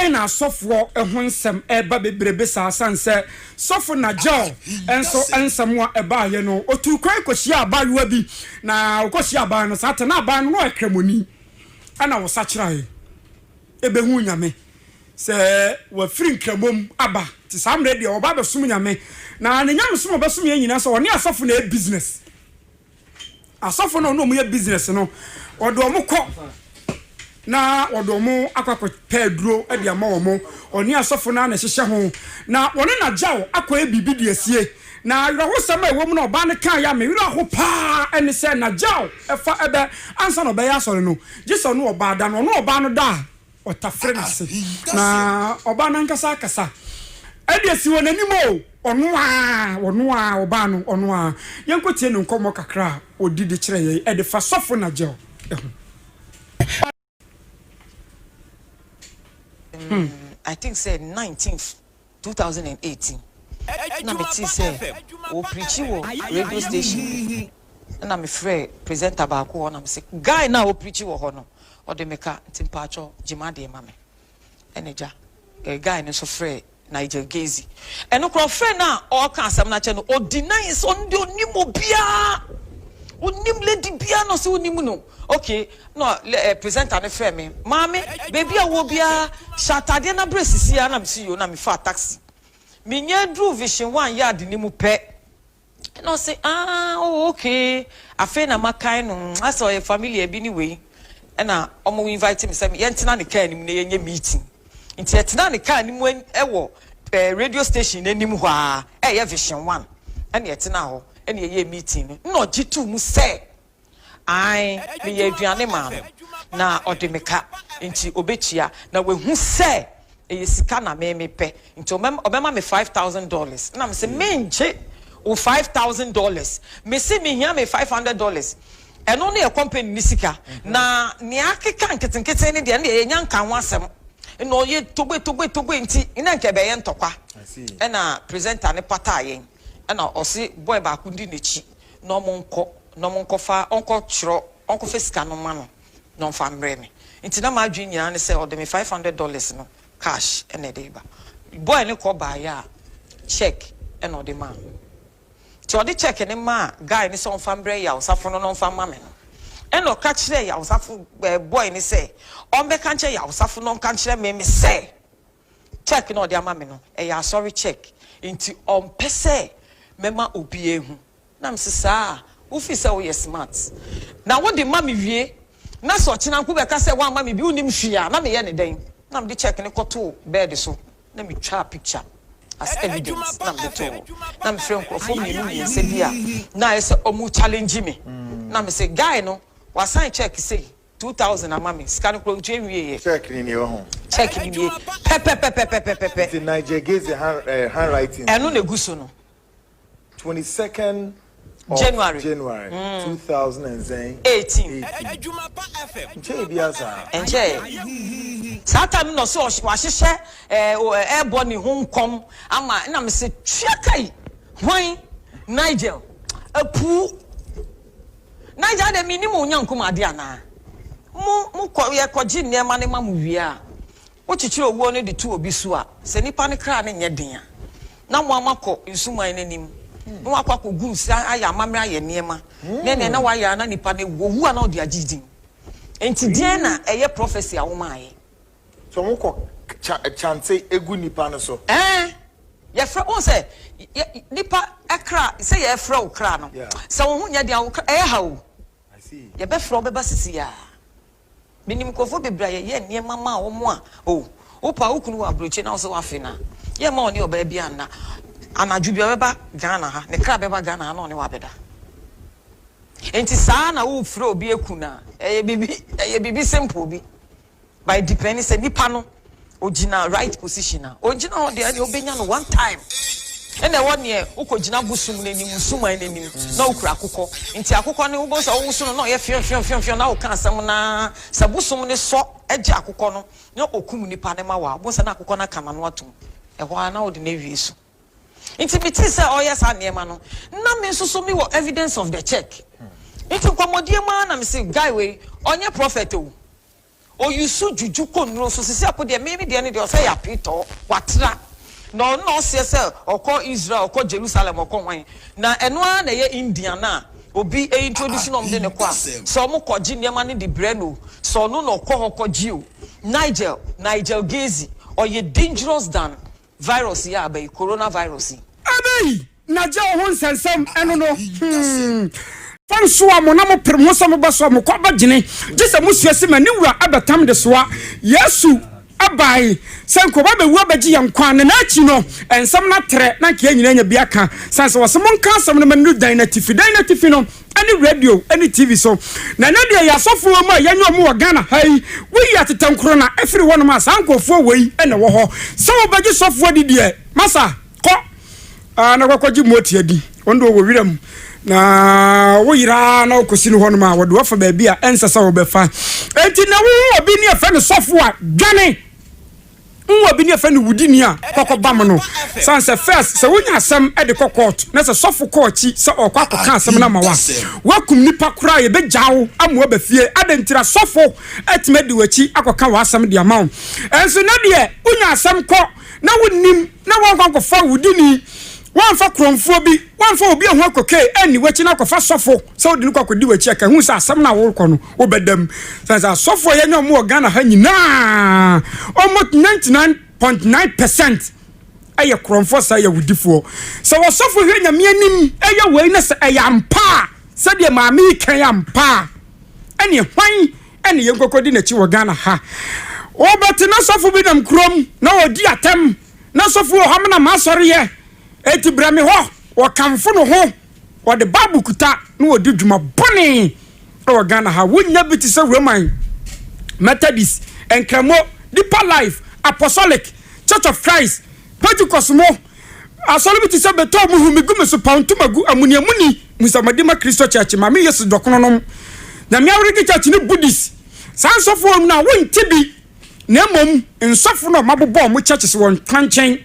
Adɛn na asɔfoɔ ho nsɛm reba bebrebe saa? Sane sɛ sɔfo Nigel nso nsɛm a ɛbaeɛ no, ɔtuu kwan kɔhyiaa abaayewa bi, na ɔkɔhyiaa abaayewa no, saa tɛ na abaayewa no na ɔyɛ Kramoni, ɛna ɔsakyeraeɛ bɛhuu Nyame sɛ wafiri Nkramo mu aba, nti saa mmerɛ deɛ ɔba abɛsom Nyame, na ne nyamesom a ɔbɛsom yɛn nyinaa sɛ ɔne asɔfo na ɛyɛ business. Asɔfo no a ɔne wɔn yɛ business no, ɔde wɔn kɔ na ɔde wɔn akɔ akɔpɛ aduro de ama wɔn. Ɔne asɔfo no ara na ɛhyehyɛ ho. Na wɔne Najao akɔyɛ biribi de asie. Na awerɛhosɛm a ɛwɔ mu na ɔbaa no kaeɛ a me werɛ aho pa ara ne sɛ Najao fa ɛbɛ ansa na ɔbɛyɛ asɔre no, gye sɛ ɔne ɔbaa da. Na ɔne ɔbaa no da a, Ɔtafere n'ase, na ɔbaa no ankasa akasa de asi wɔn anim o, ɔno ara, ɔno ara, ɔbaa no, ɔno ara. Yɛnkɔtie ne nkɔmmɔ kakra a ɔdi de kyerɛ yɛn de fa Sɔfo Nigel ho. I think sɛ nineteenth 2018 na me tee sɛ wɔ preachi wɔ radio station bi ɛna me frɛɛ presenter baako wɔ hɔ na me se guy no a ɔ preachi wɔ hɔ no ɔde me ka nti mpaatwɔ gye m'adeɛ ma me ɛna gya eh guy no nso frɛɛ Nigel Gaisie ɛno koraa ɔfrɛ no a ɔɔka asɛm no akyɛ no ɔ deny sɛ ɔno deɛ ɔnim obiara ɔnim lady biara na ɔse ɔnim no. Ok na eh presenter no frɛ me, maame baabi a wowɔ biara hyɛ ataadeɛ na brɛ sisi ara na mese yoo na mefaa taxi. Menya duruu Vision One yard no mu pɛ na ɔse ah oh ok afei na makae no hmm asɛ ɔyɛ familiar bi ne wei ɛna ɔmo invite me sɛ yɛntena ne car no mu na yɛnyɛ meeting. Nti yɛtenaa ne car no mu ɛwɔ eh radio station no anim hɔ ara ɛyɛ Vision One ɛna yɛtenaa hɔ ɛna yɛyɛɛ meeting no na ɔgye too mu sɛ Ae, meyɛɛ aduane maa no, na ɔde me ka, nti ɔbɛtua. Na wahu sɛ ɛyɛ sika na me mepɛ, nti ɔbɛma me $5,000. Ɛna mese, Mengye wo $5,000, mese mehia me $500. Ɛno no yɛ company no sika, na nea akeka nketenkete no deɛ, ɛno deɛ yɛnnya nka ho asɛm. Ɛna ɔyɛ togbe togbe togbe nti, na nka ɛbɛyɛ ntɔkwa. Ɛna presenter no pataa yɛn, ɛna ɔse boy baako ndi n'akyi. na ɔmo nkɔ na ɔmo nkɔfa ɔnkɔ twerɛ ɔnkɔfa sika no mma no na ɔmfa mbrɛ me nti na m'adwene nyinaa ne sɛ ɔde me $500 no cash na ɛde reba. Boy no kɔ baeɛ a check na ɔde maa no nti ɔde check no maa guy no sɛ ɔmfa mbrɛ Yawsafo no na ɔmfa mma me no ɛna ɔka kyerɛɛ Yawsafo ɛɛ boy no sɛ ɔmbɛka nkyerɛ Yawsafo na ɔnka nkyerɛ me me sɛ check no a ɔde ama me no, ɛyɛ asɔre check, nti ɔmpɛ sɛ mɛma obi ahu. Na mese, Saa a? Wofii sɛ woyɛ smart na wode ma me wie, na sɛ ɔkyena nko bɛka sɛ woamma me bi, wonnim hwee a, na meyɛ no dɛn? Na mede check no kɔtoo bed so na metwaa picture as evidence na mede too hɔ. Na mefrɛɛ nkurɔfoɔ mmienu mmiɛnsa bi a na ayɛ sɛ wɔn challenge me. Na mese, Guy no, wasign check sei, 2000 ama me sika no koraa ontua nwie yɛ. Check ni nie wahu. Check ni nie pɛpɛpɛpɛpɛpɛ. Nti Nigel Gaize hand eh, handwriting. Ɛno na egu so no. 22nd of January, January 2018. 18. Nkyɛɛ biara saa. Ɛnkyɛɛ. Saa time no na ɔse wahyehyɛ ɛɛ ɛɛbɔ ne ho nkɔm ama ɛna mese tua kai hwan Nigel apuu. Naija adɛn mennim wo nyankom ade anaa? Mo mo kɔ yɛkɔgye nneɛma no ma mo wie a, wokyekyere owuo no de to obi so a, sɛ nipa no kra no nyɛ den a, na mo ara moakɔ nsuman no anim na wakɔ akɔgu nsa ayɛ amammerɛ ayɛ nneɛma na ɛneɛ na wayɛ a na nipa no awu, owu a na ɔde agye din. Enti deɛn na ɛyɛ prophecy a womaeɛ? So wɔn kɔ kya kyante egu nipa no so. Ɛɛ yɛfrɛ wohu sɛ yɛ nipa kra sɛ yɛfrɛ wo kra no sɛ wo ho nyɛ den a wo kra ɛyɛ ha o yɛbɛfrɛ wo bɛba sisi a menim nkurɔfoɔ bebree a yɛyɛ nneɛma maa wɔn a o wopɛ a wo kunu wɔ aburokyi na wo sɛ wafe no a yɛmma ɔne ɔbaa bi anna anadwo bi ɔbɛba Ghana ha ne kra bɛba Ghana ha na ɔne wo abɛda nti saa na wofrɛ obi aku no a ɛyɛ biribi ɛyɛ biribi simple bi. But it depend sɛ nipa no ogyina right position a ongyina hɔ deɛ ɛneɛ wobɛnya no one time. Ɛna ɛwɔ neɛ wokɔ gyina bosom no anim nsuman no anim na wokura akokɔ nti akokɔ no wobɛhu sɛ wowoso no na ɔyɛ fion fion fion fion na woka asɛm no ara sɛ bosom no sɔ gye akokɔ no na ɔkum nipa no ma wo a wobɛhu sɛ na akokɔ no aka n'ano atom ɛhɔ ara na wode no awie so. Nti metee sɛ ɔreyɛ saa nneɛma no na me nso so mewɔ evidence of the check nti nkɔmmɔdie mu ara na mese guy wei ɔnyɛ prophet o. Ɔyusu dwudwu kɔ nnuro so sisi ako deɛ me me deɛ no deɛ ɔsɛ yɛ apetɔɔ watra na ɔno na ɔseɛ sɛ ɔkɔ Israel ɔkɔ Jerusalem ɔkɔ hwan na ɛno ara na ɛyɛ Indian no a obi introduce na ɔmo de no kɔ a sɛ ɔmo kɔ gye nneɛma no de brɛ no o sɛ ɔno na ɔkɔ hɔ kɔ gye o Nigel Nigel Gaisie ɔyɛ dangerous than virus yi a aba yi corona virus yi. Abei! Na gye wo ho nsɛnsɛm ɛno no hmm. Fa nsoa mo na mo pere mo ho sɛ mobɛsoa mo kɔ abɛgyene gye sɛ mosua si ma ne wura ɛbɛtam de soa Yesu bae sɛ nka ɔba bɛwu abɛgye yɛn nkwa na n'akyi no nsɛm no atrɛ na nka yɛn nyinaa anya bi aka sane sɛ wɔse monka asɛm no ma nnuru dan no atifi dan no atifi no ɛne radio ɛne TV so na ɛnɛ deɛ yɛ asɔfoɔ mu a yɛnyɛ ɔmo wɔ Ghana ha yi woyi atetɛnkoro na ɛfiri hɔnom a saa nkurɔfoɔ wei ɛna ɛwɔ hɔ sɛ wobɛgye sɔfoɔ adi deɛ masa Kɔ ah, na kɔkɔgye motia di. Wɔn de wɔwɔ wiram na woyera na wokɔsi no hɔnom a wɔde wafa baabi a ɛnsɛ sɛ wobɛfa. Enti na wohu obi ne ɛfɛ no sɔfo a dwane. Wohu obi ne ɛfɛ no wudini a kɔkɔ bam no. San sɛ first sɛ wonya asɛm de kɔ court na sɛ sɔfo kɔ akyi sɛ ɔkɔ akɔka asɛm no ama wa. Wakum nipa koraa yɛbɛgyaa wo ama waba fie. Adɛn ntira sɔfo atumi adi w'akyi akɔka w'asɛm de ama wo. Ɛnso na deɛ wonya asɛm kɔ na wonnim na woankɔ ankɔfa wudini, woamfa korɔmfoɔ bi, woamfa obi a ho akɔkee anni w'akyi na akɔfa sɔfo sɛ wode no kɔ akɔdi w'akyi a, ka hu sɛ asɛm no a worekɔ no, wobɛda mu. Sane sɛ asɔfo a yɛanya wɔn wɔ Ghana ha nyinaa, almost 99.9 percent yɛ korɔmfoɔ saa yɛ awudifoɔ. Sɛ ɔsɔfo hwɛ Nyame anim yɛ wei na sɛ ɛyɛ ampa a, sɛdeɛ maame yi kan ampa a, ɛneɛ hwan ɛne yɛn kɔkɔdi n'akyi wɔ Ghana ha. Wobɛte na sɔfo bi nam kurom na ɔdi atɛm na sɔfo wɔ hɔ amena m'asɔre yɛ eti brɛ me hɔ. Wɔkamfo no ho, wɔde Bible kuta na wɔdi dwuma bɔne wɔ Ghana ha. Wonnya bi te sɛ Roman, Methodist, Nkramo, Deeper Life, Apostolic, Church of Christ, Pentecost mo. Asɔre bi te sɛ Betɔɔ Muhu, Megu Me So, Paw Ntoma Gu, Amuniamuni, Musamadima Kristo Church, Maame Yesu Dɔkononom, Nyame Awerege Church ne Buddhist. Saa nsɔfo wɔ mu no a wonte bi, na mmom nsɔfo no a wɔabobɔ wɔn churches wɔ nkwankyɛn.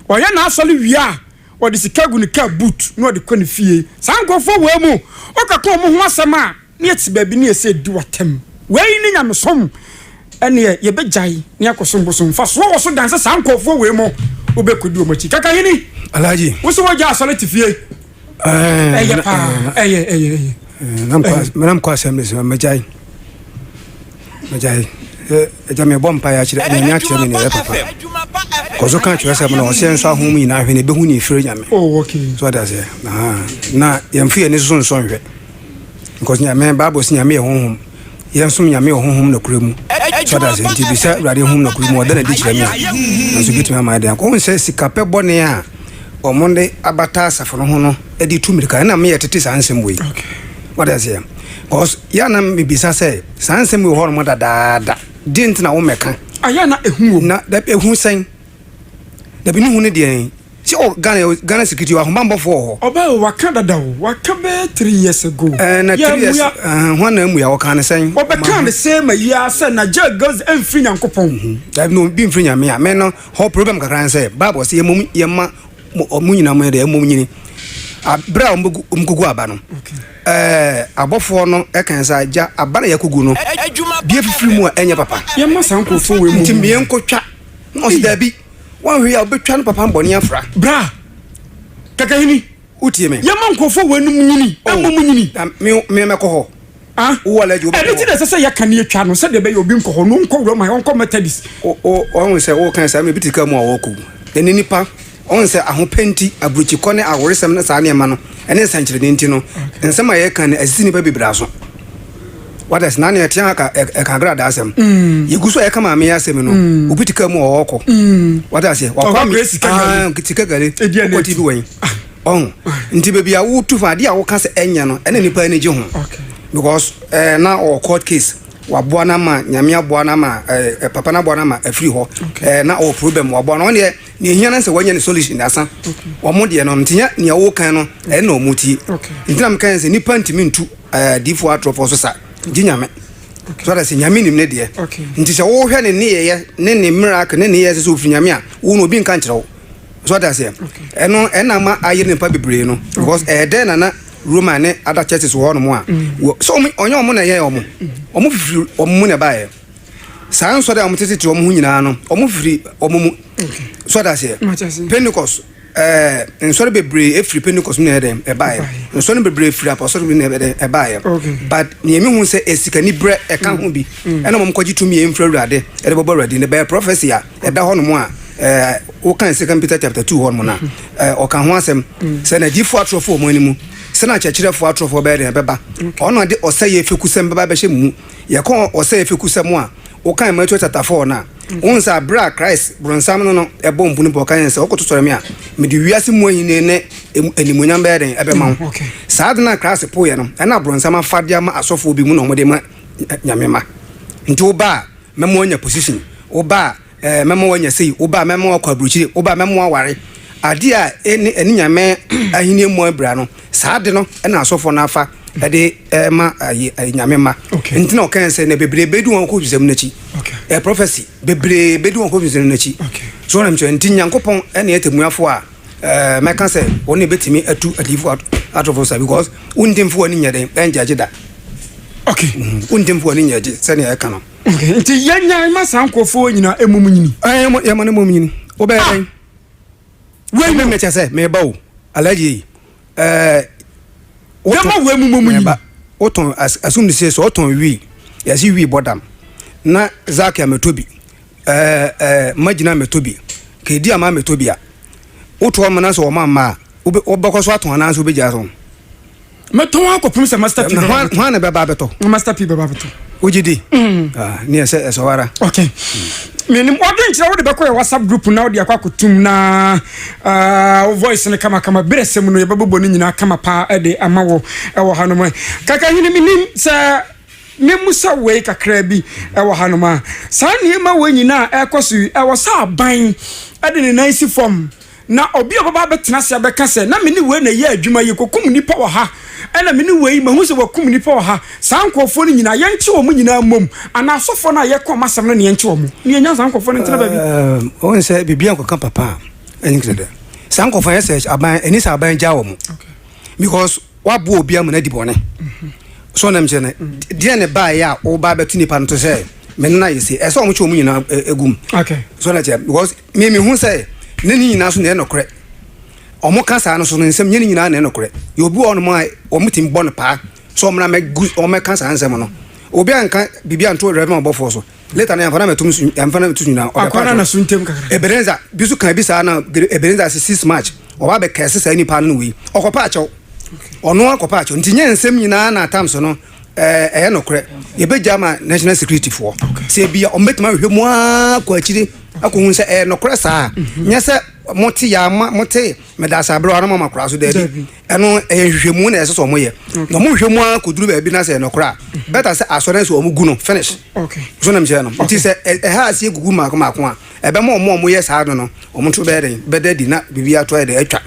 Ɔyɛ n'asɔre wie a, ɔde sika gu ne car boot na ɔde kɔ ne fie. Saa nkurɔfoɔ wei mu, wokɔka wɔn ho asɛm a, na yɛte baabi na yɛsɛ di w'atɛm. Wei ne nyamesom ɛneɛ yɛbɛgyae na yɛakɔsom bosom. Mfasoɔ wɔ so dan sɛ saa nkurɔfoɔ wei mo wobɛkɔdi wɔn akyi. Kakahene, Alhaji. wo sɛ woagya asɔre te fie. Ɛyɛ paa, ɛyɛ, ɛyɛ, ɛyɛ. Menam kɔ assembly so mɛgyae. Mɛgyae. Ɛgya mebɔ mpaeɛ akyerɛ Nyame akyerɛ me nea ɛyɛ papa. Kɔ so ka kyerɛ sɛ na ɔsɛ nso ahom nyinaa hwɛ na ɛbɛhu ne ɛfiri Nyame. Oh, okay. So ɔde aseɛ. Na yɛmfa yɛn ani so nsɔ nhwɛ. Because Nyame, Bible sɛ Nyame yɛ honhom. Yɛnsom Nyame wɔ honhom nɔkorɛ mu. So ɔde aseɛ. Nti bisa Awurade honhom nɔkorɛ mu, ɔda no adi kyerɛ me a, nanso bɛtumi ama ayɛ den. Wohu sɛ sikapɛ bɔne a wɔde abata asafo no ho no de tu mmirika. Ɛna meyɛ tete saa nsɛm wei. Wate aseɛ? Because yɛ na mebisa sɛ saa nsɛm wei hɔ nom dadaada. Deɛ nti na wommɛka? Ayɛ na ehu wɔ mu. Na dabi ehu sɛn? Dabi ne hu ne deɛn? Sɛ ɔ Ghana Ghana security wɔ ahobanbɔfoɔ wɔ hɔ. Ɔbaa o waka dada o waka bɛyɛ three years ago. Ɛɛ na three years ɛɛ hwan na amua ɔkaa ne sɛn? Ɔbɛkaa ne same ayi ara sɛ na Jail girls ɛnfiri Nyankopɔn. Dabi na obi nfiri Nyame a me no hɔ problem kakra ne sɛ bible sɛ yɛmmom yɛmma mo nyinaa mo yɛ dɛ ɛmmom nyini berɛ a wɔkɔgu aba no ɛɛ abɔfoɔ no ɛkan sɛ agya aba na yɛkɔgu no bia fifiri mu a ɛnyɛ papa yɛmma saa nkurɔfoɔ wei mu nti meɛnkɔtwa na ɔsɛ daabi wɔnhwɛ yɛ a wobɛtwa no papa mbɔne afra bra kakahini wotie me yɛma nkurɔfoɔ wei nom nyini ɛmmom nyini me mɛkɔ hɔ Ah, Wowɔ allergy, wobɛkɔ ɛno nti na ɛsɛ sɛ yɛka ne yɛtwa no sɛdeɛ ɛbɛyɛ obi nkɔ hɔ no ɔnkɔ Roma, ɔnkɔ Methodist. Ɔhu sɛ woka saa mmerɛ bi te kaa mu a wɔkɔ wu. Ɛne nipa, ɔhu sɛ ahopɛ nti, aburokyikɔ ne aworesɛm ne saa nneɛma no, ɛne nsɛnkyerɛnne nti no, nsɛm a yɛka no, ɛsisi nipa bebree aso. What else? Na nea ɛte ha ka ɛka agradaa asɛm. Yɛgu so a yɛka maame yi asɛm no, obi te kaa mu a ɔrekɔ. What else? Wakɔ Ɔkɔ sika gale. Sika gale. Ɔkɔ ti bi wɔ yi. Ɔho nti baabi a wotu fa adeɛ a woka sɛ ɛnyɛ no ɛna nipa ani gye ho because ɛɛ eh, na ɔwɔ court case waboa no ama nyame aboa no ama ɛɛ eh, papa no aboa no ama afiri hɔ ɛɛ eh, na ɔwɔ problem waboa no ɔno deɛ nea ehia no sɛ wanya ne solution asa wɔn deɛ no nti nyɛ nea wokan no ɛna wɔn tie nti na meka sɛ nipa ntumi ntu ɛɛ diifoɔ atorɔfoɔ so sa gye nyame so ɔda sɛ nyame nim ne deɛ nti sɛ wohwɛ ne nneyɛeɛ ne ne miracle ne nneyɛeɛ sɛ sɛ ofiri nyame a wo no obi nka nkyerɛ wo So wate aseɛ? Ɛno ɛna ama ayere nipa bebree no because ɛyɛ dɛn na na Roman ne other churches wɔ hɔnom a wɔ sɛ wɔn ɔnyɛ wɔn na ɛyɛ wɔn wɔn fifiri wɔn mu na ɛbaeɛ. Saa nsɔre a wɔtetete wɔn ho nyinaa no, wɔfiri wɔn mu. So ate aseɛ? Pentecost, ɛɛ nsɔre bebree efiri Pentecost mu na ɛyɛ dɛn ɛbaeɛ. Nsɔre no bebree firi apostolic mu na ɛyɛ dɛn ɛbaeɛ. But nea mehu sɛ esikani brɛ ɛka ho bi. Ɛna wɔn kɔgye tumi mfiri Awurade ɛde bɛbɔ Awurade no bɛyɛ prophecy a ɛda hɔ nom a ɛɛ wokan Second Peter chapter 2 hɔ nom na ɛɛ ɔka ho asɛm sɛ na adiyifoɔ atorɔfoɔ wɔ mo anim sɛ na akyerɛkyerɛfoɔ atorɔfoɔ bɛyɛ dɛn ɛbɛba. Ɔno ade ɔsɛeɛ fekusɛm bɛba bɛhyɛ mo mu. Yɛkɔ ɔsɛeɛ fekusɛm a, wokan Matthew chapter 4 no a, wohu sɛ aberɛ a Christ bronsam no no ɛbɔ mpu no pɛ, ɔka yɛn sɛ, wokɔto sɔre me a, mede wiase mu ahennie ne animuonyam bɛyɛ dɛn? Ɛbɛma wo. Saa ade no a Christ poeɛ no, ɛna bronsam afa de ama asɔfoɔ bi mu na wɔde ma Nyame mma. Nti woba a, mɛma woanya position, woba a, Eh, mɛma woanya sei, wo ba a, mɛma woakɔ aburokyire, wo ba a, mɛma woaware. Adeɛ a ɛne, ɛne Nyame ahennie mmɔ abira no, saa ade no na asɔfoɔ no afa de ma ayi, ayi, Nyame mma. Okay. Nti na ɔkae sɛ, na bebree bɛdi wɔn nkɔmhyɛsɛm no akyi. Okay. Eh, prophecy, bebree bɛdi wɔn nkɔmhyɛsɛm no akyi. Okay. So wɔn kyerɛ, nti Nyankopɔn ne atemmuafoɔ a, eh, mɛka sɛ wɔn na ɛbɛtumi atu adiyifoɔ atorofoɔ sa, because wonti mfo w'ani nyɛ den, ɛngyagye da. Okay. Mm, wonti mfo w'ani nyɛ gye sɛnea ɛka no. Okay, nti yɛnyan ma saa nkurɔfoɔ nyinaa mmom nyini. Ɛɛ yɛma yɛma no mmom nyini. Wobɛyɛ Ah! dɛn? Wei Me no. mekyɛ sɛ meba o. Alhaji yi. Ɛɛ wotɔn Yɛma wei mmom nyini. meba. Wotɔn as asum de se sɛ ɔtɔn wii. Yɛsi wii bɔ dam. Na Zaki amɛtɔ bi. Ɛɛ ɛɛ Magyina amɛtɔ bi. Kedi ama amɛtɔ bi a. Wotoɔ ma na sɛ wɔn amma a, wobe wobɛkɔ so atɔn anaasɛ wobɛgyae tɔn? Mɛtɔn akɔpem sɛ Master P bɛba abɛtɔ. Hwan na bɛba abɛtɔ? Master P bɛba abɛtɔ. Wogye di? Ah, ne ɛsɛ ɛsɛ wara. Okay. Menim ɔdwen kyerɛ wode bɛkɔ yɛ WhatsApp group na wode akɔ akɔtum na uh, wo voice no kamakama berɛ sɛm no yɛbɛbobɔ no nyinaa kama paa de ama wo ɛwɔ hanom. Kakahene menim sɛ Memmisa wei kakraa bi wɔ hanom a, saa nneɛma wei nyinaa a ɛrekɔ so yi, ɛwɔ sɛ aban de ne nan si fam na obi a ɔbɛba abɛtena ase abɛka sɛ na me ne wei na ɛyɛ adwuma yi, kɔkum nnipa wɔ ha, ɛna me ne wei mahu sɛ wakum nnipa wɔ ha. Saa nkurɔfoɔ no nyinaa, yɛnkye wɔn nyinaa mmom, anaa asɔfoɔ no a yɛka wɔn asɛm no na yɛnkye wɔn, na yɛnya saa nkurɔfoɔ no ntena baabi. Wohu sɛ biribi ankɔka papa a, ɛnyɛ dɛ. Saa nkurɔfoɔ no, ɛyɛ sɛ aban, ɛni sɛ aban gyaa wɔn. Because waboa obi ama no adi bɔne so nam kyerɛ no deɛ ne baeɛ a woba bɛto nipa no to sɛ me nana yɛ sei ɛsɛ wɔn kyɛ wɔn nyinaa egu mu so na kyerɛ because me me hu sɛ ne ne nyinaa so na ɛyɛ nokorɛ wɔn ka saa no so no nsɛm nyɛ ne nyinaa na ɛyɛ nokorɛ yɛ obi wɔ hɔnom a wɔn ti bɔ no paa so wɔn na mɛ gu wɔn mɛka saa nsɛm no obi anka biribi anto reverend ɔbɔfoɔ so later no yɛmfa na mɛtum so yɛmfa na mɛtu so nyinaa ɔbɛpa Akwa na na so ntem kakra. Ebenezer bi so kan bi saa na Ebenezer se 6 March ɔba bɛkɛse saa nipa no wei ɔkɔpa akyɛw ɔno akɔpa akyɛw nti nyɛ nsɛm nyinaa na atams no ɛyɛ nokorɛ yɛbɛgya ma national security foɔ sɛ bia ɔmbɛtumi ahwehwɛ mu aa kɔ akyire akɔhu sɛ ɛyɛ nokorɛ saa nyɛ sɛ mote ya mote medasa aberɛ ano mama koraa so daabi Ɛno ɛyɛ nhwehwɛmu na ɛsɛ sɛ wɔn yɛ. Na wɔn hwehwɛ mu ara kɔduru baabi na sɛ ɛyɛ nokorɛ a, better sɛ asɔre no sɛ wɔn gu no finish. So nam kyerɛ no. Nti sɛ ɛha aseɛ gugu mmaako mmaako a, ɛbɛma wɔn a wɔyɛ saa no no, wɔn nso bɛyɛ dɛn? Bɛda adi na biribi ato ayɛ dɛn? Atwa.